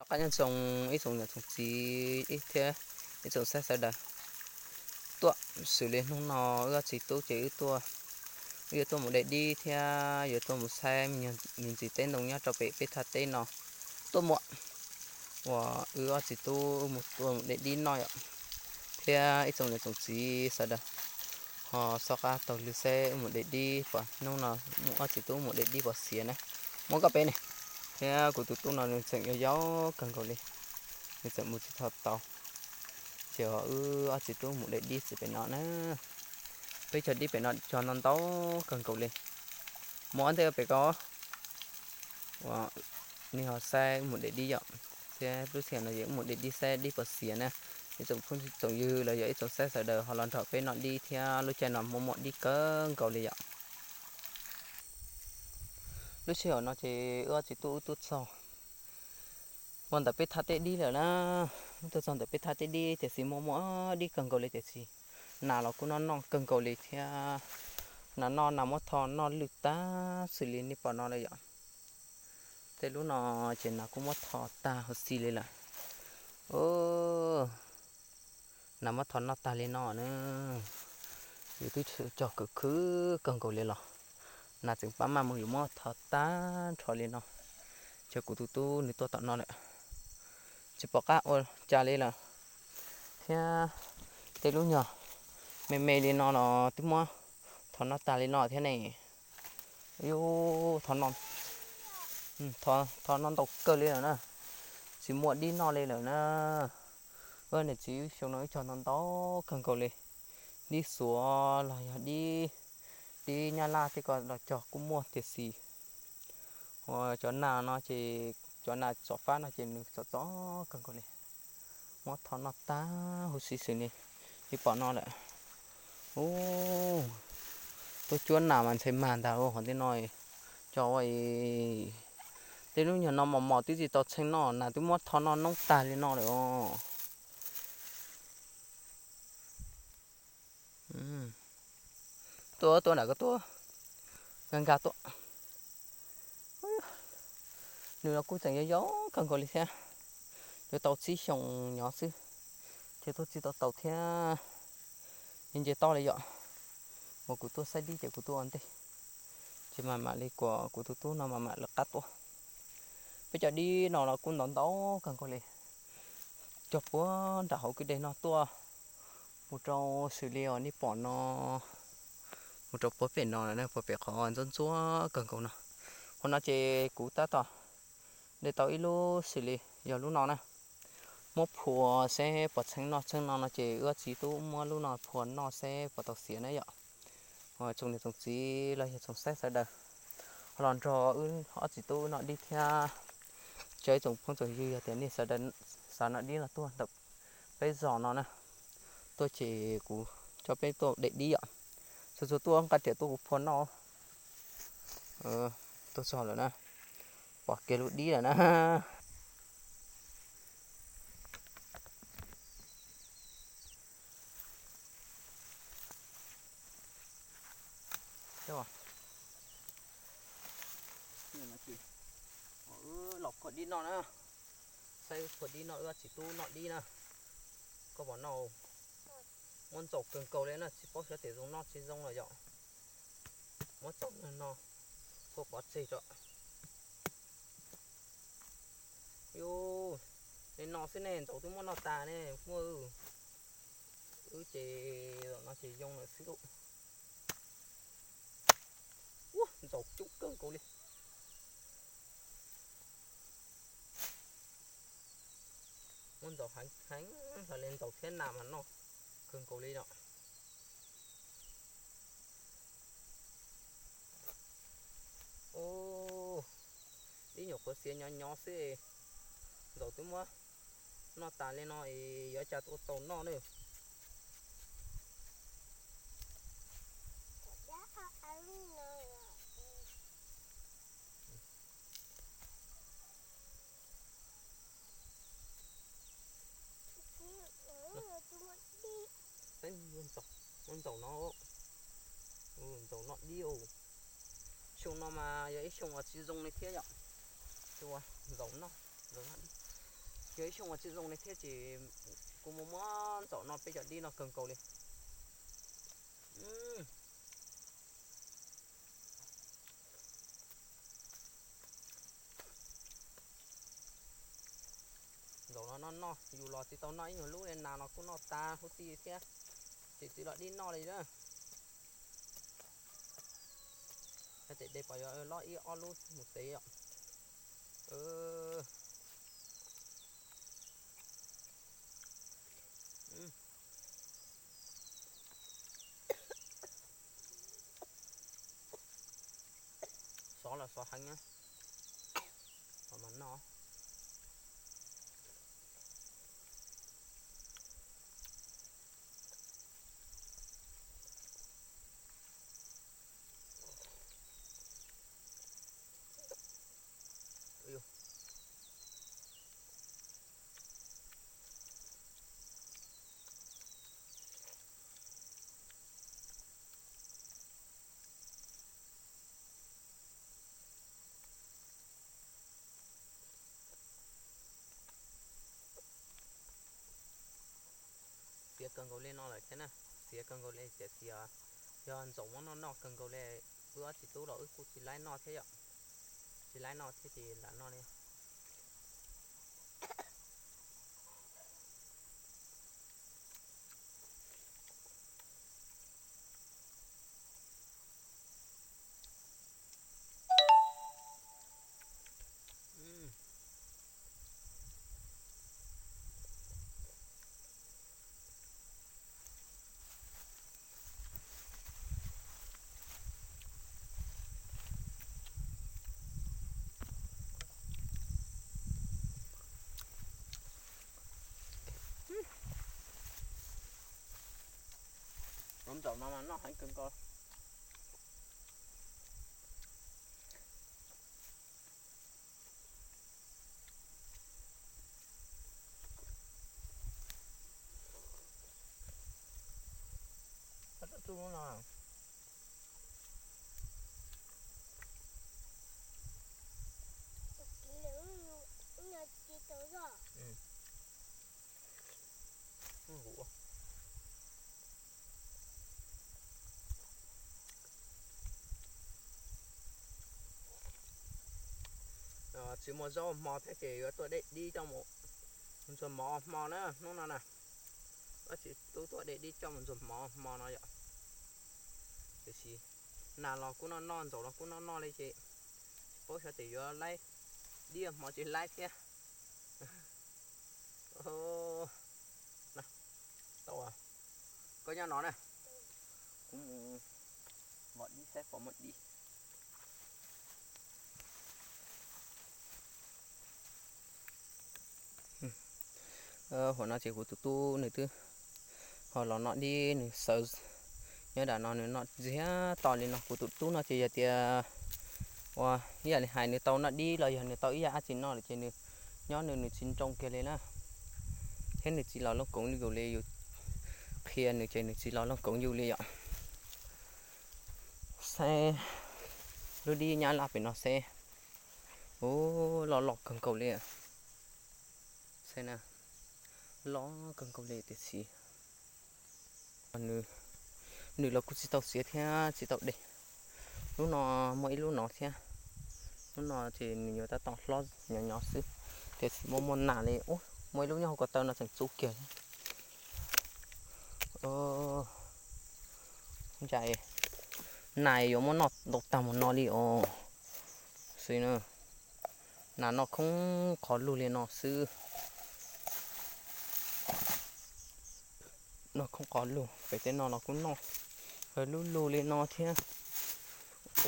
Qab nyob zoo ib tsoom niam tsoom txiv thiab ib tsoom saib sawv daws. Tuaj xws li hnub no wb ob txiv tub ces wb tuaj, wb yuav tuaj mus de dib thiab yuav tuaj mus saib me ntsis teb ntoo nyob rau pem peb thaj teb no. Tuaj muam uas wb ob txiv tub wb mus tuaj mus de dib noj yom, thiab ib tsoom niam tsoom txiv sawv daws ho xov qab taug lw seb wb mus de dib pom hnub no wb ob txiv tub mus de dib pom xiav na. Muab koj peb ne, thiab kuv tus tub no nws tseem yau yau kawg nkaus li, nws tseem mus tsis tau tau. Ces wb ob txiv tub mus de dib txij pem no na. Peb cog dib pem no cog ntau ntau kawg nkaus li. Muab ntej pem ko, nws ho saib wb mus de dib yom, thiab lub sij hawm no yog wb mus de dib saib dib pom xiav na. Ib tsoom phooj tsoom ywg los yog ib tsoom saib sawv daws ho los nrog peb noj dib thiab, lub caij no muaj muaj dib kawg nkaus li yom. Lub sij hawm no ces wb ob txiv tub wb tuaj txog ua ntawm peb thaj teb dib lawm na. Wb tuaj txog ntawm peb thaj teb dib tiam sis muaj muaj dib kawg nkaus li tiam sis nas los kuj noj noj kawg nkaus li thiab. Nas noj nas muab tho noj lwj tag xws li nej pom no lawm yom. Tej lub no ces nas kuj muab tho tag huv si li lawm. Nas muab tho noj tag li no na. Yus twb cog khwv khwv kawg nkaus li los nas tseem pab maj mus yuav muab tho tag nrho li no. Ces kuv tus tub nws tuaj tom no lawm, tsis pom qab ua cas li lawm. Thiab tej lub nyuag me me li no los twb muab tho noj tag li no thiab ne. Yus tho noj ntau kawg li lawm na, tsis muaj dib noj li lawm na. Wb niam txiv xyoo no wb cog ntau ntau kawg nkaus li. Dib xuav los yog dib, dib nyab laj tej ko los cog kuj muaj tiam sis cov nas no ces, cov nas txom fab no ces nws txom txom kawg nkaus li. Muab tho noj tag huv si xws li nej pom no lawm. Ub, tuaj cuab nas mas ntshai mag ntag qhov ntej no. Cov ua tej lub nyuag no mos mos twb tsis tau txheej noj, nas twb muab tho noj noob tag li no lawm os. Tuaj tuaj nram ko tuaj, nkag nkag tuaj. Nws los kuj tseem yau yau kawg nkaus li thiab, yuav tau tsib xyoo nyob xwb, ces tuaj tsis tau taus thiab. Nce nce toj li yom, uas kuv tuaj saib dib ces kuv tuaj ua ntej, ces mam mam li kuas kuv tus tub no mam mam lawv qab tuaj. Peb cov dib no los kuj ntau ntau kawg nkaus li, cog puag nram hauv kwj deg no tuaj mus rau xws li os nej pom no, mus rau puag pem no, puag pem qhov ntxuab ntxuab kawg nkaus no. Qhov no ces kuv tab tom de tau ib lub xws li yog lub no na, muab phua seb puas txheeb noj txheeb no no ces wb ob txiv tub muab lub no phua noj seb puas tau xiav na yom. Tsoom niam tsoom txiv los yog tsoom saib sawv daws, los nrog wb ob txiv tub noj dib thiab. Cov ib tsoom phooj tsoom ywg yog tias nej sawv daws xav noj dib los tuaj ntawm peb zos no na, tuaj ces kuv coj peb tuaj de dib yom. Txhua txhua tuaj nqa riam tuaj kuv phua noj. Tuaj txog lawm na, pom kiag lub dib lawm na. Los phua dib noj na, saib phua dib noj, wb ob txiv tub noj dib na. Koj pom no, muab ntxaus kawg nkaus li na, tsis paub xyov tias zoo noj tsis zoo los yom. Muab txaus no, koj pov tseg tso. Yus, li no xwb ne, ntxaus twb muab noj tas ne muaj. Wb ces no ces yoo lawm xwb lauj. Ua ntxaus coob kawg nkaus li. Muab ntxaus heev heev los li ntxaus thiab nas mas noj kawg nkaus li no. Ub, dib nyuam qhuav xiav nyob nyob xwb, ntxaus twb muab noj tas li no es yuav cas ua tau noj ne. Ntxaus no, ntxaus noj dib. Xyoo no mas yog ib xyoo uas tsis zoo li thiab yom. Ntxaus noj, ntxaus noj dib. Yog ib xyoo uas tsis zoo li thiab ces kuv muab muab ntxaum no peb cov dib no kawg nkaus li. Ntxaum no noj noj, yus los tsis tau noj ib nyuag lub li, nas los kuj noj tas huv si thiab, ces txiv los dib noj li na. Tes de pom yuav loj ib ob lub mus tsev os. Xov los xov heev na, mas noj. Xiav kawg nkaus li no lawm thiab na, xiav kawg nkaus li tiam sis yog ntxaum muab noj noj kawg nkaus li, wb ob txiv tub los wb kuj tsis laib noj thiab yom, tsis laib noj thiab ces lam noj li. Ntxaum no mas noj heev kawg nkaus. Tsis muaj zaub hmo thiab ces yuav tuaj de dib coj mus ntxuag mov hmo na hnub no na. Wb txiv tub tuaj de dib coj mus ntxuag mov hmo no yom. Tiam sis nas los kuj noj noj, ntxaum los kuj noj noj li ces tsis paub xyov tias yuav laib dib hmo tsis laib thiab. Tau, koj nyob no na, kuv mus vom dib saib puas muaj dib. Hauv no ces kuv tus tub nws twb ho los noj dib, nws sawv nyob dam no nws noj ntxiag to li no. Kuv tus tub no ces yog tias ua ib yam li hais nws tau noj dib los yog nws tau ib yam dab tsi noj lawm ces nws nyob nws nws tsis nroo kiag li na. Thiab nws tsis los looj koov yus li, yus qhia nws ces nws tsis los looj koov yus li yom. Saib lub dib nyab laj pem no seb. Ub, loj loj kawg nkaus li. Saib na, loj kawg nkaus li tiam sis nws los kuj tsis tau xiav thiab tsis tau de. Lub no muaj ib lub no thiab. Lub no ces nws yuav tab tom hlob nyob nyob xwb, tiam sis muaj muaj nas li. Ub, muaj ib lub nyob hauv ko taw no tseem txu kiag thiab. Ntsa, nas yuav muab noj ntau tag mus no li os. Xwb na, nas noj khoob qhov lug li no xwb. Noj khoob qhov lug, pem tej no los kuj noj lub lug li no thiab.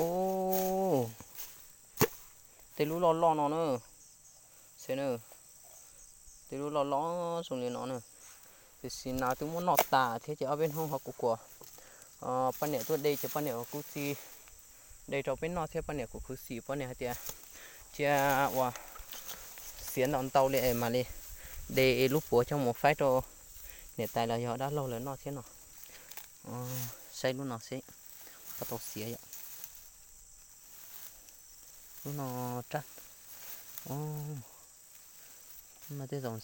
Ub, tej lub loj loj no na. Xwb na, tej lub loj loj zoo li no na. Tiam sis nas twb muab noj tas thiab ces ob peb hnub ho kuv kuas poj niam tuaj de ces poj niam kuj tsis de rau peb noj thiab, poj niam kuj khuv xim, poj niam hais tias cia ua xiav ntau ntau li es mam li de lub puav coj mus faib rau niam tais los yog dab laug lawv noj thiab no. Saib lub no seb puas tau xiav yom. Lub no rab, Tej zaum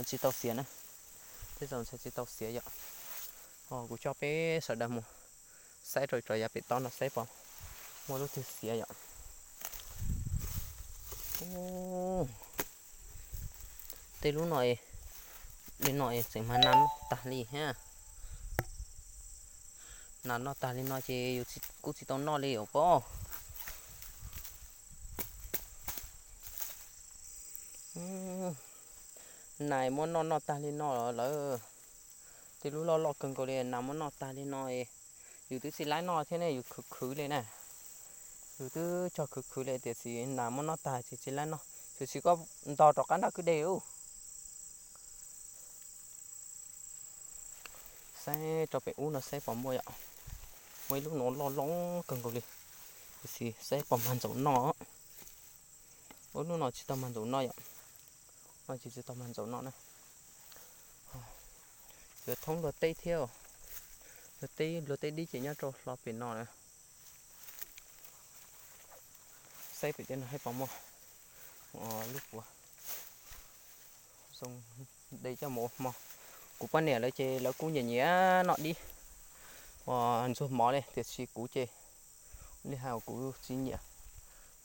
tsis tau xiav na, tej zaum ntshai tsis tau xiav yom. Kuv coj peb sawv daws mus saib rau yav pem toj no saib puas muaj lub twg xiav yom. Tej lub no li no tseem mag nas noj tag li thiab. Nas noj tag li no ces yus kuj tsis tau noj li os pob. Nas muab noj noj tag li no lawm. Tej lub loj loj kawg nkaus li nas muab noj tag li no, yus twb tsis laib noj thiab ne, yus khwv khwv li na. Yus twb cog khwv khwv li tiam sis nas muab noj tag ces tsis laib noj, tiam sis koj ntog rov qab nram kwj deg lauj. Saib rau pem ub no saib puas muaj yom. Muaj ib lub no loj loj kawg nkaus li, tiam sis saib puas mag ntsaum noj. Ub, lub no tsis tau mag ntsaum noj yom. No ces tsis tau mag ntsaum noj na. Yuav thoob luag teb thiab, luag teb, luag teb dib ces nyob rau hlo pem no na. Saib pem tej no saib puas muaj lub puav zoo de coj mus ua hmo. Kuv poj niam lawv ces lawv kuj nyiam nyiam noj dib uas ntxuag mov li, tiam sis kuv ces li hais kuv tsis nyiam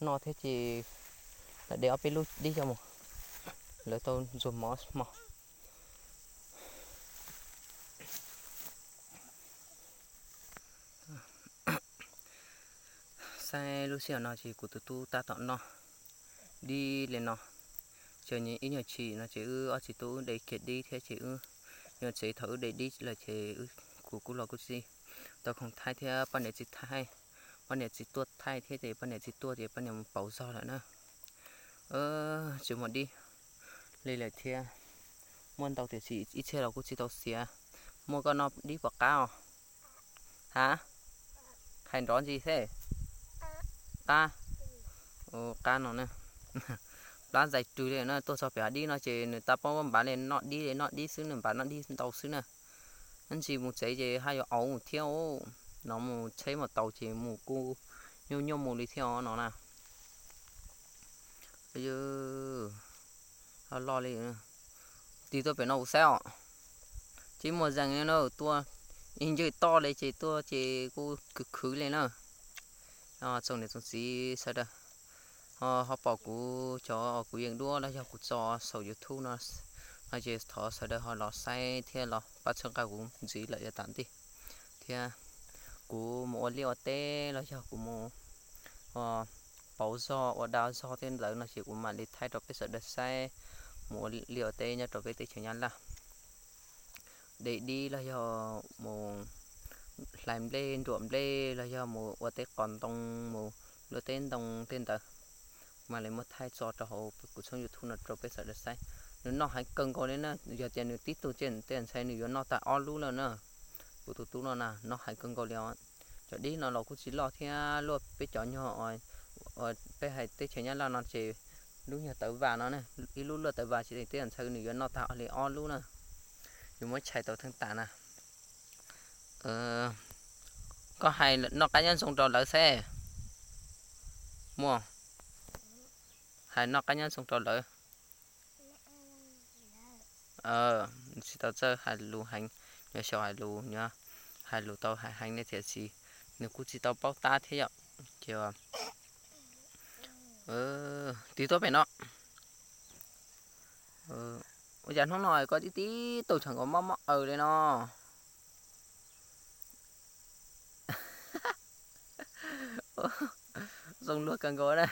noj thiab ces lawv de ob peb lub dib coj mus, lawv tau ntxuag mov hmo. Saib lub sij hawm no ces kuv tus tub tab tom noj dib li no. Ces ib nyuag chim no ces wb ob txiv tub wb de kiag dib thiab ces wb, nyuag tsev thaum wb de dib lawm ces kuv kuj los kuj tsis tau khoom thaij thiab poj niam tsis thaij, poj niam tsis tuaj thaij thiab ces poj niam tsis tuaj ces poj niam mus pauv zog lawm na. Tsis muaj dib li lawm thiab, muaj ntau tiam sis ib txhia los kuj tsis tau xiav. Muaj koj noj dib puas qab os? Ha, hais nrov ntsis xwb. Qab, qab no na. Plab zais rwg li na, tuaj txog pem hav dib no ces nws tab pab npav li noj dib li noj dib xwb, nws npav noj dib ntau xwb na. Ntsis mus tsev ces haj yuav auv thiab, no mus tsheb mus taus ces mus kuj nyuaj nyuaj mus li thiab os no na. Loj loj li. Tig tuaj pem no kuv saib os, tsis muaj zeeg li na, tuaj ib ncig toj li ces tuaj ces kuj khwv khwv li na. Tsoom niam tsoom txiv sawv daws ho pom kuv cov kuv yeem duab los yog kuv tso saum YouTube no, no ces thov sawv daws ho los saib thiab los pab txhawb nqa kuv ntxiv lawm yav tom ntej thiab. Kuv mus ua liaj ua teb los yog kuv mus pauv zog ua dab zog tej ntawd no ces kuv mam li thaij rau peb sawv daws saib, mus ua liaj ua teb nyob rau peb teb chaws Nyab Laj, de dib los yog mus hlais nplej nruam nplej los yog mus ua teb qos ntoo, mus luaj teb ntoo tej ntawd, mam li muab thaij tso rau hauv kuv tshooj YouTube no rau peb sawv daws saib. Nws noj heev kawg nkaus li na, yog tias nws tib tug tej ntxhais nws yuav noj tag ob lub lawm na. Kuv tus tub no na noj heev kawg nkaus li os. Cov dib no los kuj tsis loj thiab, luaj peb cov nyuag, peb hais teb chaws Nyab Laj no ces lub nyuag tawv vas no, ib lub luaj tawv vas ces tej ntxhais nws yuav noj tag li ob lub na. Yuav muab tshais tau theej tas na. Koj hais noj qab nyob ntsoov rau lawv xwb. Muaj, hais noj qab nyob ntsoov rau lawv. Tsis tau txawj hais lus heev, nyob xyaum hais lus, nyob hais lus tau hais heev ne tiam sis nws kuj tsis tau paub tab thiab yom. Ces tig tuaj pem no. Ua cas hnub no koj tib tib tug tshav nkaus mob mob aws li no? Zoo luag kawg nkaus na.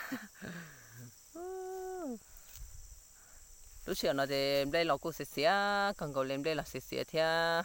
Lub sij hawm no ces nplej los kuj xiav xiav kawg nkaus li, nplej los xiav xiav thiab.